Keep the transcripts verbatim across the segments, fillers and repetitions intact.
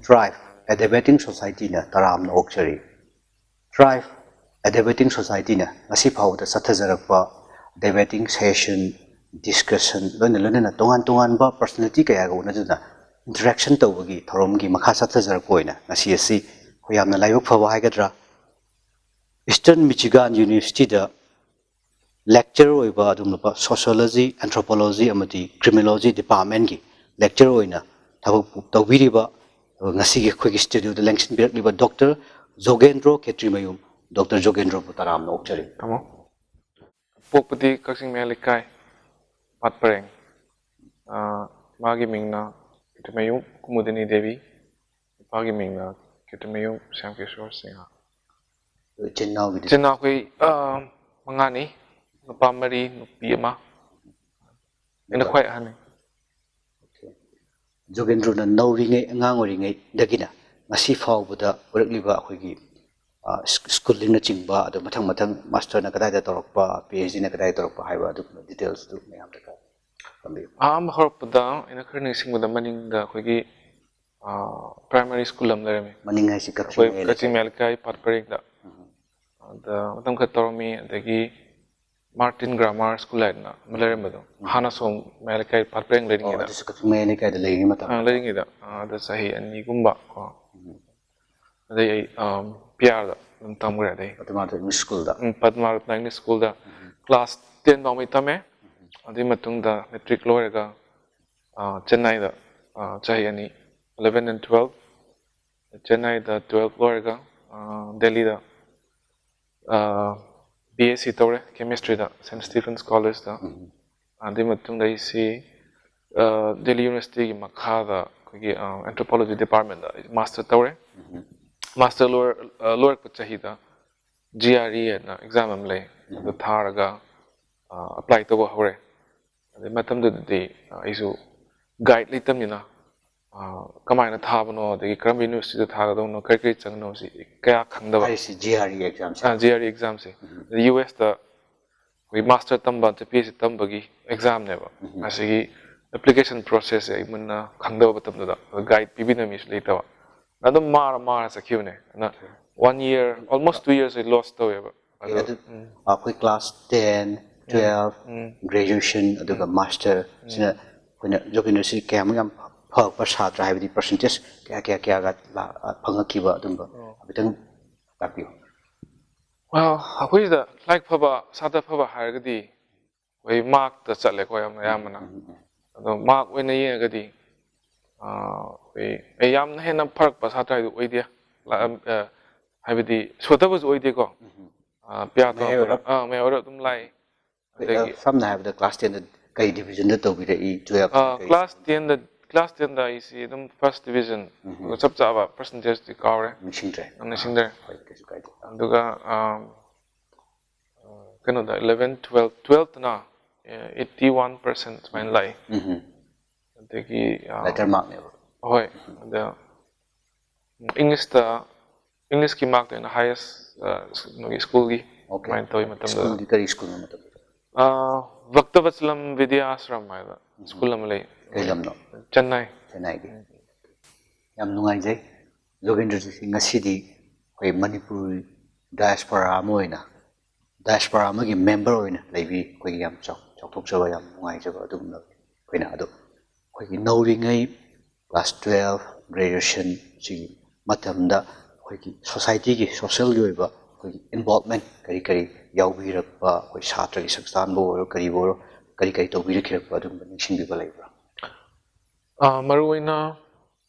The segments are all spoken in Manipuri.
Thrive, a debating societyꯅ ꯇꯔꯥꯝꯅ ꯑꯣꯛꯆꯔꯤ꯫ Thrive, a debating societyꯅ ꯉꯁꯤ ꯐꯥꯎꯕꯗ ꯆꯠꯊꯖꯔꯛꯄ debating session, discussion, ꯂꯣꯏꯅ ꯂꯣꯏꯅꯅ ꯇꯣꯉꯥꯟ ꯇꯣꯉꯥꯟꯕ personality ꯀꯌꯥꯒ ꯎꯅꯗꯨꯅ interaction ꯇꯧꯕꯒꯤ ꯊꯧꯔꯝꯒꯤ ꯃꯈꯥ ꯆꯠꯊꯖꯔꯛꯄ ꯑꯣꯏꯅ ꯉꯁꯤ ꯑꯁꯤ ꯑꯩꯈꯣꯏ ꯌꯥꯝꯅ ꯂꯥꯏꯕꯛ ꯐꯕ ꯍꯥꯏꯒꯗ꯭ꯔꯥ, Eastern Michigan Universityꯗ lecturer ꯑꯣꯏꯕ ꯑꯗꯨꯒꯨꯝꯂꯕ sociology, anthropology ꯑꯃꯗꯤ criminology departmentꯀꯤ lecturer ꯑꯣꯏꯅ ꯊꯕꯛ ꯇꯧꯕꯤꯔꯤꯕ, ꯑꯗꯨꯒ ꯉꯁꯤꯒꯤ ꯑꯩꯈꯣꯏꯒꯤ studioꯗ ꯂꯦꯡꯁꯤꯟꯕꯤꯔꯛꯂꯤꯕ Doctor ꯖꯣꯒꯦꯟꯗ꯭ꯔꯣ ꯈꯦꯇ꯭ꯔꯤꯃꯌꯨꯝ, Doctor ꯖꯣꯒꯦꯟꯗ꯭ꯔꯣꯕꯨ ꯇꯔꯥꯝꯅ ꯑꯣꯛꯆꯔꯤ꯫ ꯇꯥꯃꯣ, ꯄꯣꯛꯄꯗꯤ ꯀꯛꯆꯤꯡ ꯃꯌꯥꯏ ꯂꯩꯀꯥꯏ, ꯄꯥꯠ ꯄꯔꯦꯡ꯫ ꯑꯥ, ꯃꯥꯒꯤ ꯃꯤꯡꯅ ꯈꯦꯇ꯭ꯔꯤꯃꯌꯨꯝ ꯀꯨꯃꯨꯗꯤꯅꯤ ꯗꯦꯕꯤ, ꯅꯨꯄꯥꯒꯤ ꯃꯤꯡꯅ ꯈꯦꯇ꯭ꯔꯤꯃꯌꯨꯝ ꯁ꯭ꯌꯥꯝꯀꯤꯁꯣꯔ ꯁꯤꯡꯍ꯫ ꯏꯆꯤꯟ ꯏꯅꯥꯎꯒꯤꯗꯤ? ꯏꯆꯤꯟ ꯏꯅꯥꯎ ꯑꯩꯈꯣꯏ, ꯑꯥ, ꯃꯉꯥꯅꯤ, ꯅꯨꯄꯥ ꯃꯔꯤ, ꯅꯨꯄꯤ ꯑꯃ꯫ ꯑꯩꯅ ꯈ꯭ꯋꯥꯏ ꯑꯍꯟꯅꯤ꯫ ꯖꯣꯒꯦꯟꯗ꯭ꯔꯣꯅ ꯅꯧꯔꯤꯉꯩ, ꯑꯉꯥꯡ ꯑꯣꯏꯔꯤꯉꯩꯗꯒꯤꯅ ꯉꯁꯤ ꯐꯥꯎꯕꯗ ꯑꯣꯏꯔꯛꯂꯤꯕ ꯑꯩꯈꯣꯏꯒꯤ, ꯑ, ꯁ꯭ꯀꯨꯂꯤꯡꯅꯆꯤꯡꯕ, ꯑꯗꯨ ꯃꯊꯪ ꯃꯊꯪ masterꯅ ꯀꯗꯥꯏꯗ ꯇꯧꯔꯛꯄ, PhDꯅ ꯀꯗꯥꯏꯗ ꯇꯧꯔꯛꯄ ꯍꯥꯏꯕ ꯑꯗꯨꯒꯨꯝꯕ detailsꯇꯨ ꯃꯌꯥꯝꯗ ꯈꯔ ꯊꯝꯕꯤꯌꯨ꯫ ꯑꯍꯥꯟꯕ ꯍꯧꯔꯛꯄꯗ ꯑꯩꯅ ꯈꯔ ꯅꯤꯡꯁꯤꯡꯕꯗ ꯃꯅꯤꯡꯗ ꯑꯩꯈꯣꯏꯒꯤ, ꯑ, primary school ꯑꯃ ꯂꯩꯔꯝꯃꯤ꯫ ꯃꯅꯤꯡ ꯍꯥꯏꯁꯤ ꯀꯛꯆꯤꯡ ꯑꯩꯈꯣꯏ ꯃꯌꯥꯏ ꯀꯛꯆꯤꯡ ꯂꯩꯀꯥꯏ꯫ ꯃꯌꯥꯏ ꯂꯩꯀꯥꯏ ꯄꯥꯠ ꯄꯔꯦꯡꯗ꯫ ꯎꯝ꯫ ꯑꯗ ꯃꯇꯝ ꯈꯔ ꯇꯧꯔꯝꯃꯤ, ꯑꯗꯒꯤ Martin Grammar School ꯍꯥꯏꯗꯅ ꯑꯃ ꯂꯩꯔꯝꯕꯗꯣ, ꯎꯝ꯫ ꯍꯥꯟꯅ ꯁꯣꯝ ꯃꯌꯥꯏ ꯂꯩꯀꯥꯏ ꯄꯥꯠ ꯄꯔꯦꯡ ꯑꯣ, ꯂꯩꯔꯤꯉꯩꯗ꯫ ꯑꯗꯨꯁꯨ ꯀꯛꯆꯤꯡ ꯃꯌꯥꯏ ꯂꯩꯀꯥꯏꯗ ꯂꯩꯔꯤꯉꯩ ꯃꯇꯝꯗ? ꯑꯥ, ꯂꯩꯔꯤꯉꯩꯗ, ꯑꯥ, ꯑꯗ ꯆꯍꯤ ꯑꯅꯤꯒꯨꯝꯕ ꯀꯣ꯫ ꯎꯝ꯫ ꯑꯗꯩ ꯑꯩ, ꯑꯥ, ꯄꯤꯌꯥꯔꯗ ꯑꯗꯨꯝ ꯇꯝꯈ꯭ꯔꯦ꯫ ꯑꯗꯩ ꯄꯗꯃꯥꯔꯇ English Schoolꯗ? ꯎꯝ, ꯄꯗꯃꯥꯔꯇ English Schoolꯗ ꯎꯝ꯫ Class ten ꯐꯥꯎꯃꯩ ꯇꯝꯃꯦ꯫ ꯎꯝ꯫ ꯑꯗꯨꯒꯤ ꯃꯇꯨꯡꯗ matric ꯂꯣꯏꯔꯒ, ꯑꯥ, ꯆꯦꯟꯅꯥꯏꯗ, ꯑꯥ, ꯆꯍꯤ ꯑꯅꯤ, eleven and twelve, ꯆꯦꯟꯅꯥꯏꯗ twelve ꯂꯣꯏꯔꯒ, ꯑꯥ, ꯗꯦꯜꯂꯤꯗ, ꯑꯥ, BSc ꯇꯧꯔꯦ chemistryꯗ, Saint Stephen's Collegeꯇ꯫ ꯎꯝ꯫ ꯑꯗꯨꯒꯤ ꯃꯇꯨꯡꯗ ꯑꯩꯁꯤ, ꯑꯥ, ꯗꯦꯜꯂꯤ Universityꯒꯤ ꯃꯈꯥꯗ ꯑꯩꯈꯣꯏꯒꯤ, ꯑꯥ, Anthropology Departmentꯇ master ꯇꯧꯔꯦ꯫ ꯎꯝ꯫ Master ꯂꯣꯏꯔ-, ꯑꯥ, ꯂꯣꯏꯔꯛꯄ ꯆꯍꯤꯗ GRE ꯍꯥꯏꯅ exam ꯑꯃ ꯂꯩ, ꯎꯝ꯫ ꯑꯗꯨ ꯊꯥꯔꯒ, ꯑꯥ, apply ꯇꯧꯕ ꯍꯧꯔꯦ꯫ ꯑꯗꯩ ꯃꯇꯝꯗꯨꯗꯗꯤ, ꯑꯥ, ꯑꯩꯁꯨ guide ꯂꯩꯇꯕꯅꯤꯅ, ꯑꯥ, ꯀꯃꯥꯏꯅ ꯊꯥꯕꯅꯣ, ꯑꯗꯒꯤ ꯀꯔꯝꯕ universityꯗ ꯊꯥꯒꯗꯧꯅꯣ, ꯀꯔꯤ ꯀꯔꯤ ꯆꯪꯒꯅꯣ, ꯁꯤ ꯀꯌꯥ ꯈꯪꯗꯕ꯫ ꯍꯥꯏꯔꯤꯁꯤ GRE examꯁꯦ? ꯑꯥ, GRE examꯁꯦ꯫ ꯎꯝ꯫ ꯑꯗꯩ USꯇ ꯑꯩꯈꯣꯏ master ꯇꯝꯕ ꯅꯠꯇ꯭ꯔ PhD ꯇꯝꯕꯒꯤ examꯅꯦꯕ꯫ ꯎꯝ꯫ ꯑꯁꯤꯒꯤ ꯑꯦꯄ꯭ꯂꯤꯀꯦꯁꯟ ꯄ꯭ꯔꯣꯁꯦꯁꯁꯦ ꯑꯩ ꯃꯨꯟꯅ ꯈꯪꯗꯕ ꯃꯇꯝꯗꯨꯗ ꯒꯥꯏꯗ ꯄꯤꯕꯤꯅꯕ ꯃꯤꯁꯨ ꯂꯩꯇꯕ꯫ ꯑꯗꯨꯝ ꯃꯥꯔ ꯃꯥꯔ ꯆꯠꯈꯤꯕꯅꯦ꯫ ꯑꯗꯨꯅ one year, almost two years ꯑꯩ ꯂꯣꯁ ꯇꯧꯋꯦꯕ꯫ ꯑꯗꯨ ꯑꯗꯨ ꯑꯩꯈꯣꯏ ꯀ꯭ꯂꯥꯁ ꯇꯦꯟ, ꯇꯨꯌꯦꯜꯐ, ꯎꯝ꯫ ꯒ꯭ꯔꯦꯖꯨꯑꯦꯁꯟ, ꯑꯗꯨꯒ ꯃꯥꯁꯇꯔ ꯁꯤꯅ ꯑꯩꯈꯣꯏꯅ ꯖꯣꯒꯤꯟꯗ꯭ꯔꯁꯤ ꯀꯌꯥꯃꯨꯛ ꯌꯥꯝ ꯐꯔꯛꯄ ꯁꯥꯇ꯭ꯔ, ꯍꯥꯏꯕꯗꯤ ꯄꯥꯔꯁꯦꯟꯇꯦꯖ ꯀꯌꯥ ꯀꯌꯥ ꯀꯌꯥꯒ ꯂꯥ-, ꯐꯪꯉꯛꯈꯤꯕ, ꯑꯗꯨꯝꯕ ꯍꯥꯏꯐꯦꯠꯇꯪ ꯇꯥꯛꯄꯤꯌꯨ꯫ ꯑ, ꯑꯩꯈꯣꯏꯁꯤꯗ ꯂꯥꯏꯔꯤꯛ ꯐꯕ, ꯁꯥꯇ꯭ꯔ ꯐꯕ ꯍꯥꯏꯔꯒꯗꯤ ꯑꯩꯈꯣꯏ ꯃꯥꯔꯛꯇ ꯆꯠꯂꯦꯀꯣ, ꯌꯥꯝ ꯑꯌꯥꯝꯕꯅ꯫ ꯎꯝ, ꯎꯝ, ꯎꯝ꯫ ꯑꯗꯣ ꯃꯥꯔꯛ ꯑꯣꯏꯅ ꯌꯦꯡꯉꯒꯗꯤ, ꯑ, ꯑꯩꯈꯣꯏ, ꯑꯩ ꯌꯥꯝꯅ ꯍꯦꯟꯅ ꯐꯔꯛꯄ ꯁꯥꯇ꯭ꯔ ꯍꯥꯏꯗꯨ ꯑꯣꯏꯗꯦ꯫ ꯂꯥ-, ꯑ, ꯍꯥꯏꯕꯗꯤ ꯁꯣꯠꯊꯕꯁꯨ ꯑꯣꯏꯗꯦꯀꯣ꯫ ꯎꯝ, ꯎꯝ꯫ ꯑ, ꯄꯤꯌꯥꯇꯣ ꯃꯌꯥꯏ ꯑꯣꯏꯔꯞ꯫ ꯑ, ꯃꯌꯥꯏ ꯑꯣꯏꯔꯞ ꯑꯗꯨꯝ ꯂꯥꯛꯏ꯫ ꯑꯗꯒꯤ ꯑ, ꯁꯝꯅ ꯍꯥꯏꯔꯕꯗ ꯀ꯭ꯂꯥꯁ ꯇꯦꯟꯗ ꯀꯩ ꯗꯤꯕꯤꯖꯟꯗ ꯇꯧꯕꯤꯔꯛꯏ, ꯇꯨꯌꯦꯜꯐ ꯑ, ꯀꯩ? ꯀ꯭ꯂꯥꯁ ꯇꯦꯟꯗ, ꯀ꯭ꯂꯥꯁ ꯇꯦꯟꯗ ꯑꯩꯁꯤ ꯑꯗꯨꯝ ꯐꯥꯔꯁ ꯗꯤꯕꯤꯖꯟ꯫ ꯎꯝ, ꯎꯝ꯫ ꯑꯗꯨꯒ ꯆꯞ ꯆꯥꯕ ꯄꯥꯔꯁꯦꯟꯇꯦꯖꯇꯤ ꯀꯥꯎꯔꯦ꯫ ꯅꯤꯡꯁꯤꯡꯗ꯭ꯔꯦ? ꯌꯥꯝ ꯅꯤꯡꯁꯤꯡꯗ꯭ꯔꯦ꯫ ꯑꯥ, ꯍꯣꯏ, ꯀꯩꯁꯨ ꯀꯥꯏꯗꯦ꯫ ꯑꯥ꯫ ꯑꯗꯨꯒ, ꯑ, ꯑ, ꯀꯩꯅꯣꯗ, ꯏꯂꯦꯚꯦꯟ, ꯇꯨꯌꯦꯜꯐ, ꯇꯨꯌꯦꯜꯐꯇꯅ, ꯑ, ꯑꯩꯠꯇꯤ ꯋꯥꯟ ꯄꯥꯔꯁꯦꯟꯠ ꯁꯨꯃꯥꯏꯅ ꯂꯥꯛꯏ꯫ ꯎꯝ, ꯎꯝ꯫ ꯑꯗꯒꯤ, ꯑ, ꯂꯦꯇꯔ ꯃꯥꯔꯛꯅꯦꯕ꯫ ꯍꯣꯏ꯫ ꯑꯗ ꯏꯪꯂꯤꯁꯇ, ꯏꯪꯂꯤꯁꯀꯤ ꯃꯥꯔꯛꯇ ꯑꯩꯅ ꯍꯥꯏꯌꯦꯁ, ꯑ, ꯅꯣꯏꯒꯤ ꯁ꯭ꯀꯨꯜꯒꯤ ꯑꯣꯀꯦ꯫ ꯑꯗꯨꯃꯥꯏꯅ ꯇꯧꯋꯤ ꯃꯇꯝꯗꯨꯗ꯫ ꯁ꯭ꯀꯨꯜꯗꯤ ꯀꯔꯤ ꯁ꯭ꯀꯨꯜꯅꯣ ꯃꯇꯝꯗꯨꯗ? ꯑ, ꯚꯛꯇꯕꯆꯂꯝ ꯚꯤꯗ꯭ꯌꯥ ꯑꯥꯁ꯭ꯔꯝ ꯍꯥꯏꯕ ꯎꯝ꯫ ꯁ꯭ꯀꯨꯜ ꯑꯃ ꯂꯩ꯫ ꯀꯩ ꯂꯝꯅꯣ? ꯆꯦꯟꯅꯥꯏ꯫ ꯆꯦꯟꯅꯥꯏꯒꯤ꯫ ꯌꯥꯝ ꯅꯨꯡꯉꯥꯏꯖꯩ꯫ ꯖꯣꯒꯦꯟꯗ꯭ꯔꯖꯤꯠꯁꯤ ꯉꯁꯤꯗꯤ ꯑꯩꯈꯣꯏ ꯃꯅꯤꯄꯨꯔ ꯗꯥꯏꯁꯄꯣꯔꯥ ꯑꯃ ꯑꯣꯏꯅ, ꯗꯥꯏꯁꯄꯣꯔꯥ ꯑꯃꯒꯤ ꯃꯦꯝꯕꯔ ꯑꯣꯏꯅ ꯂꯩꯕꯤ, ꯑꯩꯈꯣꯏꯒꯤ ꯌꯥꯝ ꯆꯥꯎ-, ꯆꯥꯎꯊꯣꯛꯆꯕ, ꯌꯥꯝ ꯅꯨꯡꯉꯥꯏꯖꯕ ꯑꯗꯨꯒꯨꯝꯂꯕꯅꯤ꯫ ꯑꯩꯈꯣꯏꯅ ꯑꯗꯣ ꯑꯩꯈꯣꯏꯒꯤ ꯅꯧꯔꯤꯉꯩ ꯀ꯭ꯂꯥꯁ ꯇꯨꯌꯦꯜꯐ, ꯒ꯭ꯔꯦꯖꯨꯑꯦꯁꯟ ꯁꯤꯒꯤ ꯃꯇꯝꯗ ꯑꯩꯈꯣꯏꯒꯤ ꯁꯣꯁꯥꯏꯇꯤꯒꯤ, ꯁꯣꯁꯦꯜꯒꯤ ꯑꯣꯏꯕ ꯑꯩꯈꯣꯏꯒꯤ ꯏꯟꯚꯣꯜꯞꯃꯦꯟ ꯀꯔꯤ ꯀꯔꯤ ꯌꯥꯎꯕꯤꯔꯛꯄ, ꯑꯩꯈꯣꯏ ꯁꯥꯇ꯭ꯔꯒꯤ ꯁꯪꯁꯊꯥꯟꯕꯨ ꯑꯣꯏꯔꯣ, ꯀꯔꯤꯕꯨ ꯑꯣꯏꯔꯣ, ꯀꯔꯤ ꯀꯔꯤ ꯇꯧꯕꯤꯔꯛꯈꯤꯔꯛꯄ, ꯑꯗꯨꯒꯨꯝꯕ ꯅꯤꯡꯁꯤꯡꯕꯤꯕ ꯂꯩꯕ꯭ꯔꯥ? ꯑ, ꯃꯔꯨꯑꯣꯏꯅ,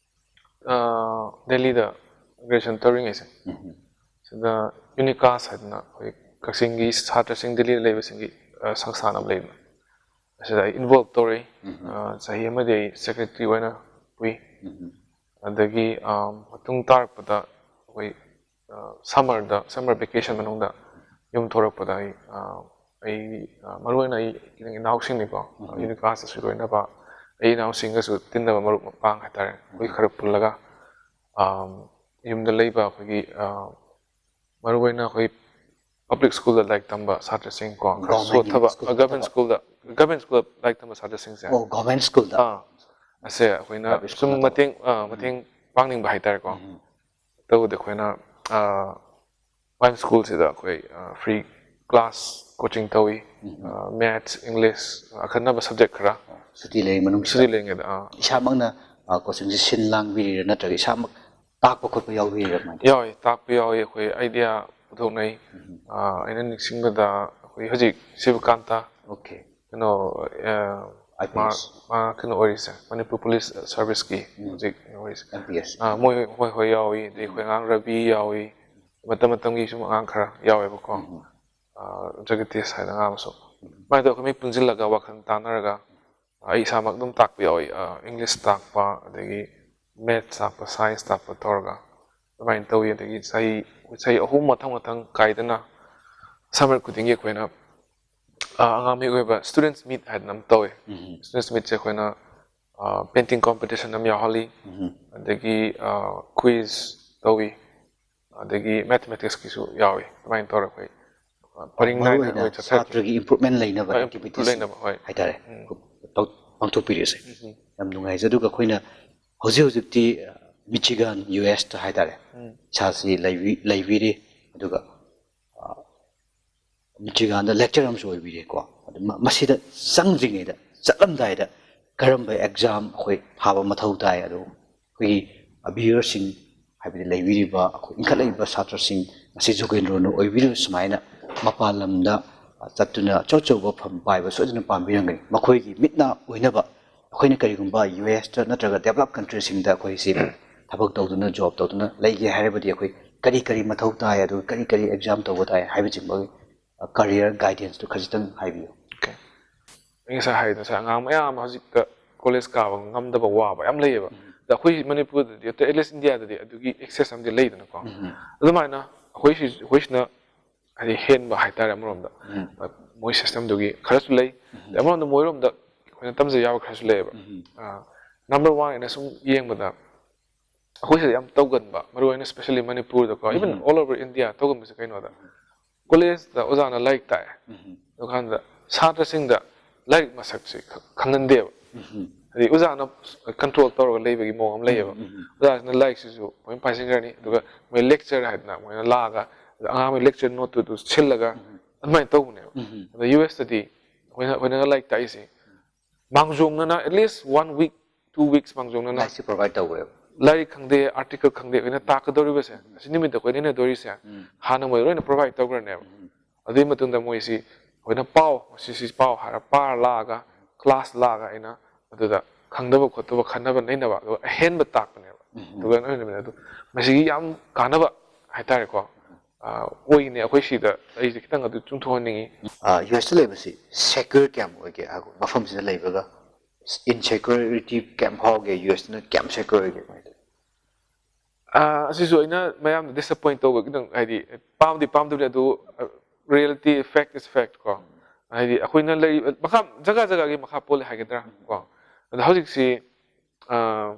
ꯑ, ꯗꯦꯜꯂꯤꯗ ꯒ꯭ꯔꯦꯖꯨꯑꯦꯁꯟ ꯇꯧꯔꯤꯉꯩꯁꯦ, ꯎꯝ꯫ ꯁꯤꯗ ꯌꯨꯅꯤꯀꯥꯁ ꯍꯥꯏꯗꯅ ꯑꯩꯈꯣꯏ ꯀꯛꯆꯤꯡꯒꯤ ꯁꯥꯇ꯭ꯔꯁꯤꯡ ꯗꯦꯜꯂꯤꯗ ꯂꯩꯕꯁꯤꯡꯒꯤ, ꯑ, ꯁꯪꯁꯊꯥꯟ ꯑꯃ ꯂꯩꯕ꯫ ꯑꯁꯤꯗ ꯑꯩ ꯏꯟꯚꯣꯜꯕ ꯇꯧꯔꯤ꯫ ꯎꯝ꯫ ꯑ, ꯆꯍꯤ ꯑꯃꯗꯤ ꯑꯩ ꯁꯦꯀ꯭ꯔꯦꯇꯔꯤ ꯑꯣꯏꯅ ꯄꯨꯏ꯫ ꯎꯝ꯫ ꯑꯗꯒꯤ, ꯑ, ꯃꯇꯨꯡ ꯇꯥꯔꯛꯄꯗ ꯑꯩꯈꯣꯏ, ꯑ, ꯁꯝꯃꯔꯗ, ꯁꯝꯃꯔ ꯚꯦꯀꯦꯁꯟ ꯃꯅꯨꯡꯗ ꯌꯨꯝ ꯊꯣꯛꯂꯛꯄꯗ ꯑꯩ, ꯑ, ꯑꯩ, ꯑ, ꯃꯔꯨꯑꯣꯏꯅ ꯑꯩ ꯈꯤꯇꯪ ꯏꯅꯥꯎꯁꯤꯡꯅꯤꯀꯣ, ꯎꯝ꯫ ꯌꯨꯅꯤꯀꯥꯁꯇꯁꯨ ꯂꯣꯏꯅꯕ, ꯑꯩ ꯏꯅꯥꯎꯁꯤꯡꯒꯁꯨ ꯇꯤꯟꯅꯕ ꯃꯔꯨꯞ ꯃꯄꯥꯡ ꯍꯥꯏꯇꯥꯔꯦ, ꯑꯩꯈꯣꯏ ꯎꯝ꯫ ꯈꯔ ꯄꯨꯜꯂꯒ, ꯑ, ꯌꯨꯝꯗ ꯂꯩꯕ ꯑꯩꯈꯣꯏꯒꯤ, ꯑ, ꯃꯔꯨꯑꯣꯏꯅ ꯑꯩꯈꯣꯏ ꯄꯕ꯭ꯂꯤꯛ ꯁ꯭ꯀꯨꯜꯗ ꯂꯥꯏꯔꯤꯛ ꯇꯝꯕ ꯁꯥꯇ꯭ꯔꯁꯤꯡ ꯀꯣ, ꯈꯔ Government ꯀꯤ ꯁꯣꯠꯊꯕ school ꯒꯚꯔꯟꯃꯦꯟ ꯅꯠꯇꯕ꯫ ꯁ꯭ꯀꯨꯜꯗ, ꯒꯚꯔꯟꯃꯦꯟ ꯁ꯭ꯀꯨꯜꯗ ꯂꯥꯏꯔꯤꯛ ꯇꯝꯕ ꯁꯥꯇ꯭ꯔꯁꯤꯡꯁꯦ, ꯑꯣ, ꯒꯣꯔꯃꯦꯟ ꯁ꯭ꯀꯨꯜꯗ꯫ ꯑꯥ, ꯑꯁꯦ ꯑꯩꯈꯣꯏꯅ Private ꯁꯨꯝ school ꯃꯇꯦꯡ, ꯑꯥ, ꯃꯇꯦꯡ ꯄꯥꯡꯅꯤꯡꯕ ꯍꯥꯏꯇꯥꯔꯦꯀꯣ꯫ ꯎꯝ. ꯇꯧꯕꯗꯤ ꯑꯩꯈꯣꯏꯅ ꯄꯥꯏꯝ ꯁ꯭ꯀꯨꯜꯁꯤꯗ ꯑꯩꯈꯣꯏ ꯐ꯭ꯔꯤ ꯀ꯭ꯂꯥꯁ ꯀꯣꯆꯤꯡ ꯇꯧꯏ꯫ ꯎꯝ. ꯃꯦꯠꯁ, ꯏꯪꯂꯤꯁ, ꯑꯈꯟꯅꯕ ꯁꯕꯖꯦꯛ ꯈꯔ ꯁꯨꯇꯤ ꯂꯩꯔꯤ ꯃꯅꯨꯡꯁꯤꯗ ꯁꯨꯇꯤ ꯂꯩꯔꯤꯉꯩꯗ, ꯑꯥ, ꯏꯁꯥꯃꯛꯅ ꯀꯣꯆꯤꯡꯁꯦ ꯁꯤꯟ ꯂꯥꯡꯕꯤꯔꯤꯔꯥ, ꯅꯠꯇ꯭ꯔꯒ ꯏꯁꯥꯃꯛ ꯇꯥꯛꯄ ꯈꯣꯠꯄ ꯌꯥꯎꯕꯤꯔꯤꯔꯥ, ꯀꯃꯥꯏꯅ ꯇꯧꯏ? ꯌꯥꯎꯏ, ꯇꯥꯛꯄ ꯌꯥꯎꯏ꯫ ꯑꯩꯈꯣꯏ ꯑꯥꯏꯗꯤꯌꯥ ꯄꯨꯊꯣꯛꯅꯩ꯫ ꯎꯝ. ꯑꯥ, ꯑꯩꯅ ꯅꯤꯡꯁꯤꯡꯕꯗ ꯑꯩꯈꯣꯏ ꯍꯧꯖꯤꯛ ꯁꯤꯕꯀꯥꯟꯇ, ꯑꯣꯀꯦ꯫ ꯀꯩꯅꯣ, ꯑꯥ, ꯑꯥꯏ ꯄꯤ ꯃꯥ, ꯑꯦꯁ꯫ ꯃꯥ ꯀꯩꯅꯣ ꯑꯣꯏꯔꯤꯁꯦ, ꯃꯅꯤꯄꯨꯔ ꯄꯨꯂꯤꯁ ꯁꯥꯔꯚꯤꯁꯀꯤ ꯎꯝ. ꯍꯧꯖꯤꯛ ꯀꯩꯅꯣ ꯑꯣꯏꯔꯤꯁꯦ꯫ M P S. ꯑꯥ, ꯃꯣꯏ, ꯃꯣꯏ ꯍꯣꯏ ꯌꯥꯎꯏ, ꯑꯗꯩ ꯑꯩꯈꯣꯏ ꯑꯉꯥꯡ ꯔꯕꯤ ꯌꯥꯎꯏ, ꯃꯇꯝ ꯃꯇꯝꯒꯤ ꯁꯨꯝ ꯑꯉꯥꯡ ꯈꯔ ꯌꯥꯎꯋꯦꯕꯀꯣ꯫ ꯎꯝ. ꯑꯥ, ꯖꯒꯗꯤꯁ ꯍꯥꯏꯅ ꯑꯉꯥꯡ ꯑꯃꯁꯨ꯫ ꯑꯗꯨꯃꯥꯏꯅ ꯇꯧꯔꯒ ꯑꯩꯈꯣꯏ ꯃꯤ ꯄꯨꯟꯁꯤꯜꯂꯒ ꯋꯥꯈꯜ ꯇꯥꯟꯅꯔꯒ ꯑꯩ ꯏꯁꯥꯃꯛ ꯑꯗꯨꯝ ꯇꯥꯛꯄ ꯌꯥꯎꯏ꯫ ꯑꯥ, ꯏꯪꯂꯤꯁ ꯇꯥꯛꯄ, ꯑꯗꯒꯤ ꯃꯦꯠꯁ ꯇꯥꯛꯄ, ꯁꯥꯏꯟꯁ ꯇꯥꯛꯄ ꯇꯧꯔꯒ ꯑꯗꯨꯃꯥꯏꯅ ꯇꯧꯏ꯫ ꯑꯗꯒꯤ ꯆꯍꯤ, ꯆꯍꯤ ꯑꯍꯨꯝ ꯃꯊꯪ ꯃꯊꯪ ꯀꯥꯏꯗꯅ ꯁꯝꯃꯔ ꯈꯨꯗꯤꯡꯒꯤ ꯑꯩꯈꯣꯏꯅ, ꯑꯥ, ꯑꯉꯥꯡ ꯃꯤ ꯑꯣꯏꯕ ꯁ꯭ꯇꯨꯗꯦꯟꯠꯁ ꯃꯤꯠ ꯍꯥꯏꯗꯅ ꯑꯃ ꯇꯧꯏ꯫ ꯎꯝ. ꯁ꯭ꯇꯨꯗꯦꯟꯠꯁ ꯃꯤꯠꯁꯦ ꯑꯩꯈꯣꯏꯅ, ꯑꯥ, ꯄꯦꯟꯇꯤꯡ ꯀꯣꯝꯄꯤꯇꯤꯁꯟ ꯑꯃ ꯌꯥꯎꯍꯜꯂꯤ, ꯎꯝ. ꯑꯗꯒꯤ, ꯑꯥ, ꯀ꯭ꯋꯤꯖ ꯇꯧꯏ, ꯑꯗꯒꯤ ꯃꯦꯊꯃꯦꯇꯤꯛꯁꯀꯤꯁꯨ ꯌꯥꯎꯏ꯫ ꯑꯗꯨꯃꯥꯏꯅ ꯇꯧꯔꯒ ꯑꯩꯈꯣꯏ, ꯑꯥ, ꯄꯔꯤꯡ ꯅꯥꯏꯅ ꯃꯔꯨꯑꯣꯏꯅ ꯑꯩꯈꯣꯏ ꯆꯠꯊꯔꯛꯈꯤ꯫ ꯁꯥꯇ꯭ꯔꯒꯤ ꯏꯝꯄ꯭ꯔꯨꯞꯃꯦꯟ ꯂꯩꯅꯕ ꯍꯣꯏ, ꯑꯦꯛꯇꯤꯚꯤꯇꯤꯁ ꯂꯩꯅꯕ, ꯍꯣꯏ꯫ ꯍꯥꯏꯇꯥꯔꯦ, ꯎꯝ. ꯄꯥꯡ-, ꯄꯥꯡꯊꯣꯛꯄꯤꯔꯤꯁꯦ꯫ ꯎꯝ. ꯌꯥꯝ ꯅꯨꯡꯉꯥꯏꯖꯩ꯫ ꯑꯗꯨꯒ ꯑꯩꯈꯣꯏꯅ ꯍꯧꯖꯤꯛ ꯍꯧꯖꯤꯛꯇꯤ ꯃꯤꯆꯤꯒꯥꯟ, ꯌꯨ ꯑꯦꯁꯇ ꯍꯥꯏꯇꯥꯔꯦ, ꯎꯝ. ꯏꯁꯥꯁꯤ ꯂꯩꯕꯤ-, ꯂꯩꯕꯤꯔꯤ꯫ ꯑꯗꯨꯒ ꯃꯤꯆꯤꯒꯥꯟꯗ ꯂꯦꯛꯆꯔ ꯑꯃꯁꯨ ꯑꯣꯏꯕꯤꯔꯦꯀꯣ꯫ ꯑꯗꯨ ꯃ-, ꯃꯁꯤꯗ ꯆꯪꯗ꯭ꯔꯤꯉꯩꯗ, ꯆꯠꯂꯝꯗꯥꯏꯗ ꯀꯔꯝꯕ ꯑꯦꯛꯖꯥꯝ ꯑꯩꯈꯣꯏ ꯊꯥꯕ ꯃꯊꯧ ꯇꯥꯏ? ꯑꯗꯨ ꯑꯩꯈꯣꯏꯒꯤ ꯚ꯭ꯌꯨꯋꯔꯁꯤꯡ, ꯍꯥꯏꯕꯗꯤ ꯂꯩꯕꯤꯔꯤꯕ ꯑꯩꯈꯣꯏ ꯏꯟꯈꯠꯂꯛꯏꯕ ꯁꯥꯇ꯭ꯔꯁꯤꯡ, ꯉꯁꯤ ꯖꯨꯒꯦꯟꯗ꯭ꯔꯣꯅ ꯑꯣꯏꯕꯤꯔꯤꯕ ꯁꯨꯃꯥꯏꯅ ꯃꯄꯥꯟ ꯂꯝꯗ ꯆꯠꯇꯨꯅ ꯑꯆꯧ ꯑꯆꯧꯕ ꯐꯝ ꯄꯥꯏꯕ ꯁꯣꯏꯗꯅ ꯄꯥꯝꯕꯤꯔꯝꯒꯅꯤ꯫ ꯃꯈꯣꯏꯒꯤ ꯃꯤꯠꯅ ꯑꯣꯏꯅꯕ ꯑꯩꯈꯣꯏꯅ ꯀꯔꯤꯒꯨꯝꯕ ꯌꯨ ꯑꯦꯁꯇ ꯅꯠꯇ꯭ꯔꯒ ꯗꯦꯕꯂꯞ ꯀꯟꯇ꯭ꯔꯤꯁꯤꯡꯗ ꯑꯩꯈꯣꯏꯁꯤ ꯊꯕꯛ ꯇꯧꯗꯨꯅ, ꯖꯣꯕ ꯇꯧꯗꯨꯅ ꯂꯩꯒꯦ ꯍꯥꯏꯔꯕꯗꯤ ꯑꯩꯈꯣꯏ ꯀꯔꯤ ꯀꯔꯤ ꯃꯊꯧ ꯇꯥꯏ, ꯑꯗꯨꯒ ꯀꯔꯤ ꯀꯔꯤ ꯑꯦꯛꯖꯥꯝ ꯇꯧꯕ ꯇꯥꯏ ꯍꯥꯏꯕꯆꯤꯡꯕꯒꯤ ꯀꯔꯤꯌꯔ ꯒꯥꯏꯗꯦꯟꯁꯇꯨ ꯈꯖꯤꯛꯇꯪ ꯍꯥꯏꯕꯤꯌꯨ꯫ ꯑꯣꯀꯦ꯫ ꯑꯩ ꯉꯁꯥꯏ ꯍꯥꯏꯗꯣ, ꯉꯁꯥꯏ ꯑꯉꯥꯡ ꯃꯌꯥꯝ ꯑꯃ ꯍꯧꯖꯤꯛꯇ ꯀꯣꯂꯦꯖ ꯀꯥꯕ ꯉꯝꯗꯕ, ꯋꯥꯕ ꯌꯥꯝ ꯂꯩꯌꯦꯕ꯫ ꯑꯗ ꯑꯩꯈꯣꯏ ꯃꯅꯤꯄꯨꯔꯗꯗꯤ, ꯑꯇꯩ ꯑꯦꯠ ꯂꯤꯁ ꯏꯟꯗꯤꯌꯥꯗꯗꯤ ꯑꯗꯨꯒꯤ ꯑꯦꯛꯁꯦꯁ ꯑꯃꯗꯤ ꯂꯩꯗꯅꯀꯣ꯫ ꯎꯝ. ꯑꯗꯨꯃꯥꯏꯅ ꯑꯩꯈꯣꯏ ꯁꯤ-, ꯑꯩꯈꯣꯏꯁꯤꯅ ꯍꯥꯏꯗꯤ ꯍꯦꯟꯕ ꯍꯥꯏꯇꯥꯔꯦ ꯑꯃꯔꯣꯝꯗ꯫ ꯎꯝ. ꯃꯣꯏ ꯁꯤꯁꯇꯦꯝꯗꯨꯒꯤ ꯈꯔꯁꯨ ꯂꯩ꯫ ꯎꯝ. ꯑꯗꯩ ꯑꯃꯔꯣꯝꯗ ꯃꯣꯏꯔꯣꯝꯗ ꯑꯩꯈꯣꯏꯅ ꯇꯝꯖ ꯌꯥꯕ ꯈꯔꯁꯨ ꯂꯩꯌꯦꯕ꯫ ꯎꯝ. ꯅꯝꯕꯔ ꯋꯥꯟ ꯑꯩꯅ ꯁꯨꯝ ꯌꯦꯡꯕꯗ ꯑꯩꯈꯣꯏ ꯁꯤꯗ ꯌꯥꯝ ꯇꯧꯒꯟꯕ, ꯃꯔꯨ ꯑꯣꯏꯅ especially ꯃꯅꯤꯄꯨꯔꯗꯀꯣ, even ꯎꯝ. all over India ꯇꯧꯒꯟꯕꯁꯦ ꯀꯩꯅꯣꯗ, ꯀꯣꯂꯦꯖꯇ ꯑꯣꯖꯥꯅ ꯂꯥꯏꯔꯤꯛ ꯇꯥꯛꯑꯦ꯫ ꯑꯗꯨꯀꯥꯟꯗ ꯁꯥꯇ꯭ꯔꯁꯤꯡꯗ ꯂꯥꯏꯔꯤꯛ ꯃꯁꯛꯁꯤ ꯈ- ꯈꯪꯍꯟꯗꯦꯕ꯫ ꯍꯥꯏꯗꯤ ꯑꯣꯖꯥꯅ ꯀꯟꯇ꯭ꯔꯣꯜ ꯇꯧꯔꯒ ꯂꯩꯕꯒꯤ ꯃꯑꯣꯡ ꯑꯃ ꯂꯩꯌꯦꯕ꯫ ꯑꯣꯖꯥꯁꯤꯅ ꯂꯥꯏꯔꯤꯛꯁꯤꯁꯨ ꯃꯣꯏꯅ ꯄꯥꯏꯁꯤꯟꯈ꯭ꯔꯅꯤ, ꯑꯗꯨꯒ ꯃꯣꯏ ꯂꯦꯛꯆꯔ ꯍꯥꯏꯗꯅ ꯃꯣꯏꯅ ꯂꯥꯛꯑꯒ ꯑꯉꯥꯡ ꯃꯣꯏ ꯂꯦꯛꯆꯔ ꯅꯣꯠꯇꯨꯗ ꯁꯤꯜꯂꯒ ꯑꯗꯨꯃꯥꯏꯅ ꯇꯧꯕꯅꯦꯕ꯫ ꯑꯗꯣ ꯌꯨ ꯑꯦꯁꯇꯗꯤ ꯑꯩꯈꯣꯏꯅ ꯑꯩꯈꯣꯏꯅꯒ ꯂꯥꯏꯔꯤꯛ ꯇꯥꯛꯏꯁꯦ ꯃꯥꯡꯖꯣꯝꯅꯅ at least one week, two weeks ꯃꯥꯡꯖꯣꯝꯅꯅ ꯂꯥꯏꯔꯤꯛꯁꯤ ꯄ꯭ꯔꯣꯚꯥꯏꯗ ꯇꯧꯈ꯭ꯔꯦꯕ꯫ ꯂꯥꯏꯔꯤꯛ ꯈꯪꯗꯦ, ꯑꯥꯔꯇꯤꯀꯜ ꯈꯪꯗꯦ, ꯑꯩꯈꯣꯏꯅ ꯇꯥꯛꯀꯗꯧꯔꯤꯕꯁꯦ ꯑꯁꯤ ꯅꯨꯃꯤꯠꯇ ꯑꯩꯈꯣꯏꯅ ꯏꯟꯅꯗꯣꯔꯤꯁꯦ ꯍꯥꯟꯅ ꯃꯣꯏ ꯂꯣꯏꯅ ꯄ꯭ꯔꯣꯚꯥꯏꯗ ꯇꯧꯈ꯭ꯔꯅꯦꯕ꯫ ꯑꯗꯨꯒꯤ ꯃꯇꯨꯡꯗ ꯃꯣꯏꯁꯤ ꯑꯩꯈꯣꯏꯅ ꯄꯥꯎ ꯁꯤ ꯁꯤ ꯄꯥꯎ ꯍꯥꯏꯔ ꯄꯥꯔ ꯂꯥꯛꯑꯒ ꯀ꯭ꯂꯥꯁ ꯂꯥꯛꯑꯒ ꯑꯩꯅ ꯑꯗꯨꯗ ꯈꯪꯗꯕ ꯈꯣꯠꯇꯕ ꯈꯟꯅꯕ ꯅꯩꯅꯕ ꯑꯗꯨꯒ ꯑꯍꯦꯟꯕ ꯇꯥꯛꯄꯅꯦꯕ꯫ ꯑꯗꯨꯒ ꯑꯗꯨ ꯃꯁꯤꯒꯤ ꯌꯥꯝ ꯀꯥꯟꯅꯕ ꯍꯥꯏꯇꯥꯔꯦꯀꯣ꯫ ꯑꯣꯏꯅꯦ ꯑꯩꯈꯣꯏ ꯁꯤꯗ ꯑꯩꯁꯦ ꯈꯤꯇꯪ ꯑꯗꯨ ꯆꯨꯝꯊꯣꯛꯍꯟꯅꯤꯡꯉꯤ꯫ ꯌꯨ ꯑꯦꯁꯇ ꯂꯩꯕꯁꯤ ꯁꯦꯀ꯭ꯌꯨꯔ ꯀꯌꯥꯝ ꯑꯣꯏꯒꯦ? ꯃꯐꯝꯁꯤꯗ ꯂꯩꯕꯒ ꯏꯟꯁꯦꯀ꯭ꯌꯨꯔꯤꯇꯤ ꯀꯌꯥꯝ ꯐꯥꯎꯒꯦ? ꯌꯨ ꯑꯦꯁꯇꯅ ꯀꯌꯥꯝ ꯁꯦꯀ꯭ꯌꯨꯔ ꯑꯣꯏꯒꯦ? ꯑꯥ, ꯑꯁꯤꯁꯨ ꯑꯩꯅ ꯃꯌꯥꯝꯗ ꯗꯤꯁꯑꯄꯣꯏꯟ ꯇꯧꯕ ꯈꯤꯇꯪ, ꯍꯥꯏꯗꯤ ꯄꯥꯝꯗꯤ ꯄꯥꯝꯗꯕꯅꯤ, ꯑꯗꯨ reality, fact is fact ꯀꯣ꯫ ꯍꯥꯏꯗꯤ ꯑꯩꯈꯣꯏꯅ ꯂꯩꯔꯤꯕ ꯃꯈꯥ, ꯖꯒꯥ ꯖꯒꯥꯒꯤ ꯃꯈꯥ ꯄꯣꯜꯂꯦ ꯍꯥꯏꯒꯗ꯭ꯔꯥ ꯀꯣ꯫ ꯑꯗꯣ ꯍꯧꯖꯤꯛꯁꯤ ꯑꯥ,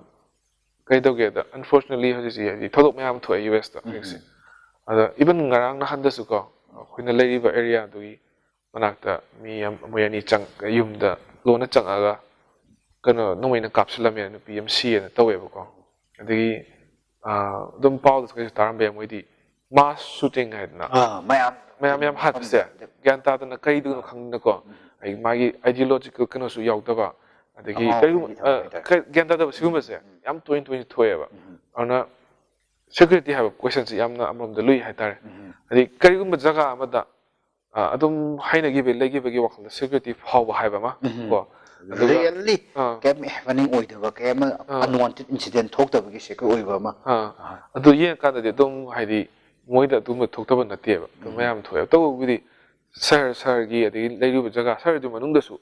ꯀꯩ ꯇꯧꯒꯦꯗ, unfortunately ꯍꯧꯖꯤꯛꯁꯤ ꯍꯥꯏꯗꯤ ꯊꯧꯗꯣꯛ ꯃꯌꯥꯝ ꯊꯣꯛꯑꯦ ꯌꯨ ꯑꯦꯁꯇ ꯍꯧꯖꯤꯛꯁꯦ꯫ ꯑꯗꯣ even ꯉꯔꯥꯡ ꯅꯍꯥꯟꯗꯁꯨ ꯀꯣ, ꯑꯩꯈꯣꯏꯅ ꯂꯩꯔꯤꯕ ꯑꯦꯔꯤꯌꯥꯗꯨꯒꯤ ꯃꯅꯥꯛꯇ ꯃꯤ ꯑꯃ, ꯃꯣꯏ ꯑꯅꯤ ꯆꯪ-, ꯌꯨꯝꯗ ꯂꯣꯟꯅ ꯆꯪꯉꯛꯑꯒ ꯀꯩꯅꯣ ꯅꯣꯡꯃꯩꯅ ꯀꯥꯞꯁꯤꯜꯂꯝꯃꯦ, ꯅꯨꯄꯤ ꯑꯃ ꯁꯤꯌꯦꯅ ꯇꯧꯋꯦꯕꯀꯣ꯫ ꯑꯗꯒꯤ ꯑꯥ, ꯑꯗꯨꯝ ꯄꯥꯎꯗꯁꯨ ꯀꯩꯁꯨ ꯇꯥꯔꯝꯕ ꯌꯥꯏ, ꯃꯣꯏꯗꯤ mass shooting ꯍꯥꯏꯗꯅ ꯑꯥ, ꯃꯌꯥꯝ ꯃꯌꯥꯝ ꯌꯥꯝ ꯍꯥꯠꯄꯁꯦ ꯒ꯭ꯌꯥꯟ ꯇꯥꯗꯅ ꯀꯩꯗꯨꯅꯣ ꯈꯪꯗꯅꯀꯣ, ꯑꯩ ꯃꯥꯒꯤ ideological ꯀꯩꯅꯣꯁꯨ ꯌꯥꯎꯗꯕ, ꯑꯗꯒꯤ ꯑꯉꯥꯎꯕ ꯀꯔꯤꯒꯨꯝꯕ ꯃꯤꯒꯤ ꯊꯕꯛ ꯑ, ꯍꯥꯏꯇꯥꯔꯦ꯫ ꯀ-, ꯒ꯭ꯌꯥꯟ ꯇꯥꯗꯕ ꯁꯤꯒꯨꯝꯕꯁꯦ ꯌꯥꯝ ꯇꯣꯏꯅ ꯇꯣꯏꯅ ꯊꯣꯛꯑꯦꯕ꯫ ꯑꯗꯨꯅ security ꯍꯥꯏꯕ questionꯁꯤ ꯌꯥꯝꯅ ꯑꯃꯔꯣꯝꯗ ꯂꯨꯏ ꯍꯥꯏꯇꯥꯔꯦ꯫ ꯍꯥꯏꯗꯤ ꯀꯔꯤꯒꯨꯝꯕ ꯖꯒꯥ ꯑꯃꯗ ꯑ, ꯑꯗꯨꯝ ꯍꯩꯅꯈꯤꯕ ꯂꯩꯈꯤꯕꯒꯤ ꯋꯥꯈꯜꯗ security ꯐꯥꯎꯕ ꯍꯥꯏꯕ ꯑꯃ ꯀꯣ, ꯑꯗꯨꯒ Really ꯑꯥ꯫ ꯀꯩꯝ happening ꯑꯣꯏꯗꯕ, ꯀꯩꯝ ꯑꯥ꯫ Unwanted incident ꯊꯣꯛꯇꯕꯒꯤ secure ꯑꯣꯏꯕ ꯑꯃ꯫ ꯑꯥ, ꯑꯗꯨ ꯌꯦꯡꯉꯀꯥꯟꯗꯗꯤ ꯑꯗꯨꯝ ꯍꯥꯏꯗꯤ ꯃꯣꯏꯗ ꯑꯗꯨꯝꯕ ꯊꯣꯛꯇꯕ ꯅꯠꯇꯦꯕ, ꯑꯗꯨꯝ ꯃꯌꯥꯝ ꯊꯣꯛꯑꯦꯕ꯫ ꯇꯧꯕꯕꯨꯗꯤ ꯁꯍꯔ ꯁꯍꯔꯒꯤ ꯑꯗꯒꯤ ꯂꯩꯔꯨꯕ ꯖꯒꯥ, ꯁꯍꯔꯗꯨ ꯃꯅꯨꯡꯗꯁꯨ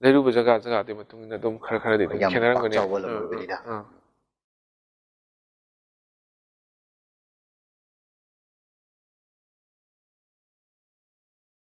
ꯂꯩꯔꯨꯕ ꯖꯒꯥ ꯖꯒꯥꯗꯨꯒꯤ ꯃꯇꯨꯡ ꯏꯟꯅ ꯑꯗꯨꯝ ꯈꯔ ꯈꯔꯗꯤ ꯑꯗꯨꯝ ꯌꯥꯝ ꯈꯦꯠꯅꯔꯝꯒꯅꯤ꯫ ꯄꯥꯛ ꯆꯥꯎꯕ ꯑꯥ, ꯂꯝ ꯑꯣꯏꯕꯅꯤꯅ꯫ ꯑꯥ, ꯑꯥ꯫